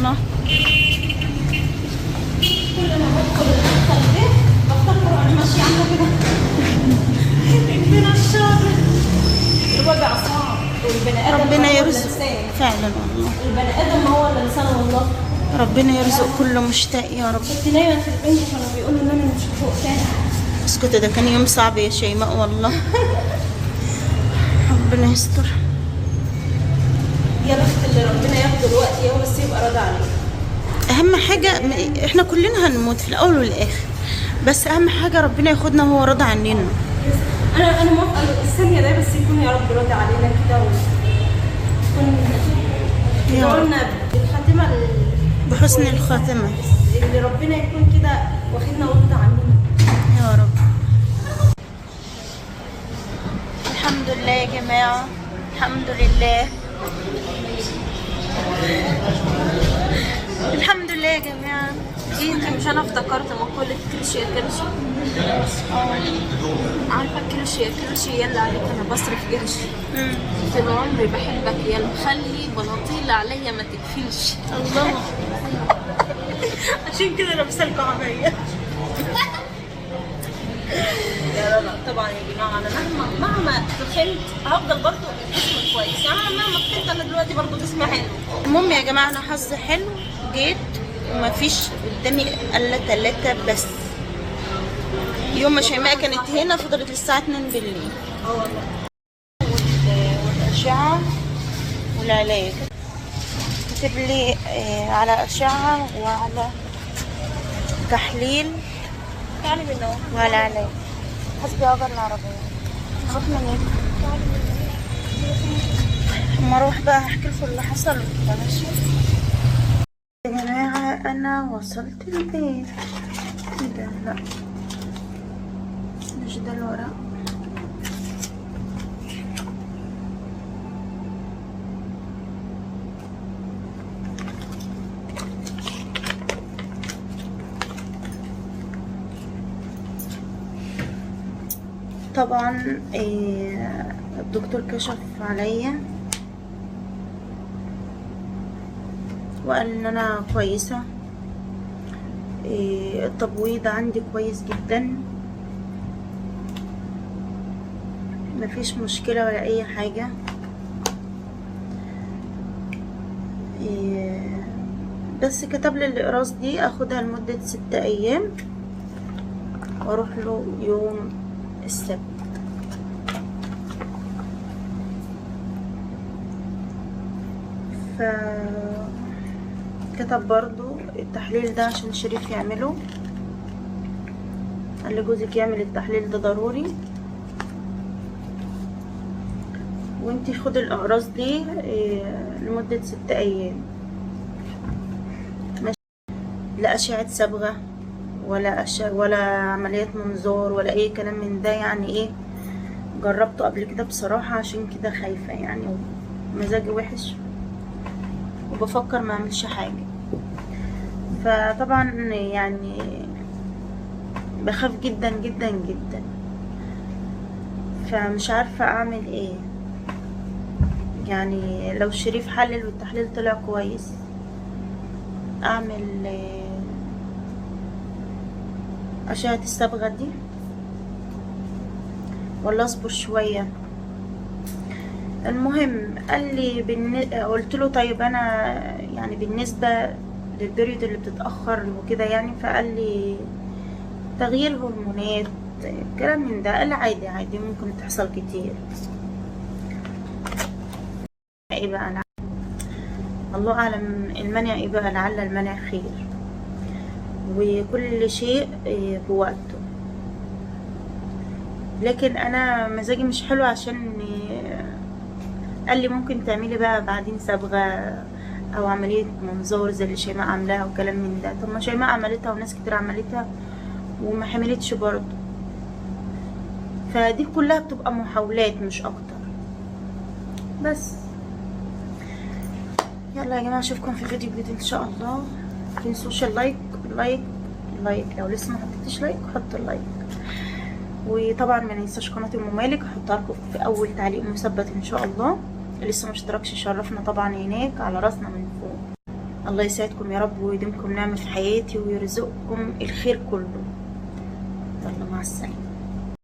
الله. كل ما بدخل المدخل ده بفتكر وانا ماشية عامله كده. ربنا الشر. الوجع صعب، والبني ادم ربنا ما هو إلا يرزق لسان. فعلا والله. البني ادم ما هو الا لسان والله. ربنا يرزق كل مشتاق يا رب. كنت نايمة في البنج كانوا بيقولوا ان انا مش هفوق تاني. اسكت، ده كان يوم صعب يا شيماء والله. ربنا يستر. يا بخت اللي ربنا ياخده الوقت يا بس يبقى راضي عليه. اهم حاجة احنا كلنا هنموت في الاول والاخر، بس اهم حاجة ربنا ياخدنا وهو راضي عننا. انا موافقة الثانية ده، بس يكون يا رب راضي علينا كده ويكون يا رب. يدعولنا بالخاتمه بحسن الخاتمة. اللي ربنا يكون كده واخدنا وراضي عننا يا رب. الحمد لله يا جماعة، الحمد لله، الحمد لله يا جماعة. انت مش انا افتكرت مقولة كرش يا كرش. عارفة كرش يا كرش يلا عليك انا بصرف قرش. طول عمري بحبك يا مخلي بلاطيل عليا ما تكفيش. الله، عشان كده لابسة الكعبية. لا لا لا طبعا يا جماعة، انا مهما تخنت هفضل برضه جسمي كويس، يعني انا مهما تخنت انا دلوقتي برضه جسمي حلو. المهم يا جماعة أنا حظي حلو، جيت ومفيش قدامي إلا 3 بس. يوم ما شيماء كانت هنا فضلت للساعة 2 بالليل. اه والله. والأشعة والعلاج كتب لي على أشعة وعلى تحليل تعالي من هنا. وعلى علاج. حسبي أجر العربية. نروح منين؟ اما اروح بقى هحكي لكم اللي حصل وكده. ماشي يا جماعة، انا وصلت البيت. ايه ده؟ لا مش ده الورق. طبعا الدكتور كشف عليا وقال ان انا كويسة، التبويض عندي كويس جدا، مفيش مشكلة ولا اي حاجة. بس كتب لي الاقراص دي اخدها لمدة 6 ايام واروح له يوم السبت. ف كتب برضو التحليل ده عشان شريف يعمله، قال لي جوزك يعمل التحليل ده ضروري، وانتي خدي الاقراص دي لمدة 6 ايام. ماشي، لا اشعة صبغة ولا أشعة ولا عملية منظار ولا اي كلام من ده. يعني ايه، جربته قبل كده بصراحة، عشان كده خايفة يعني، ومزاجي وحش وبفكر ما اعملش حاجة. فطبعا يعني بخاف جدا جدا جدا، فمش عارفة اعمل ايه. يعني لو شريف حلل والتحليل طلع كويس، اعمل اشعة الصبغة دي ولا اصبر شوية؟ المهم قال لي قلت له طيب انا يعني بالنسبة للبريود اللي بتتأخر وكده يعني، فقال لي تغيير هرمونات كلام من ده. قال عادي عادي ممكن تحصل كتير. ايه بقى، الله اعلم المنع ايه بقى، لعل المنع خير، وكل شيء بوقته. لكن انا مزاجي مش حلو، عشان قال لي ممكن تعملي بقى بعدين صبغة او عملية منظار زي اللي شيماء عاملاها وكلام من ده. طب ما شيماء عملتها وناس كتير عملتها وما حملتش برضه، فدي كلها بتبقى محاولات مش اكتر. بس يلا يا جماعة، اشوفكم في فيديو جديد ان شاء الله. متنسوش ال like like like، لو لسه ما حطيتش like حط ال like، وطبعا ما ننساش قناة ام مالك، هحطها لكم في اول تعليق مثبت ان شاء الله. لسه ما اشتركش شرفنا طبعا هناك على راسنا من فوق. الله يسعدكم يا رب ويديمكم نعمة في حياتي ويرزقكم الخير كله. يلا مع السلامة.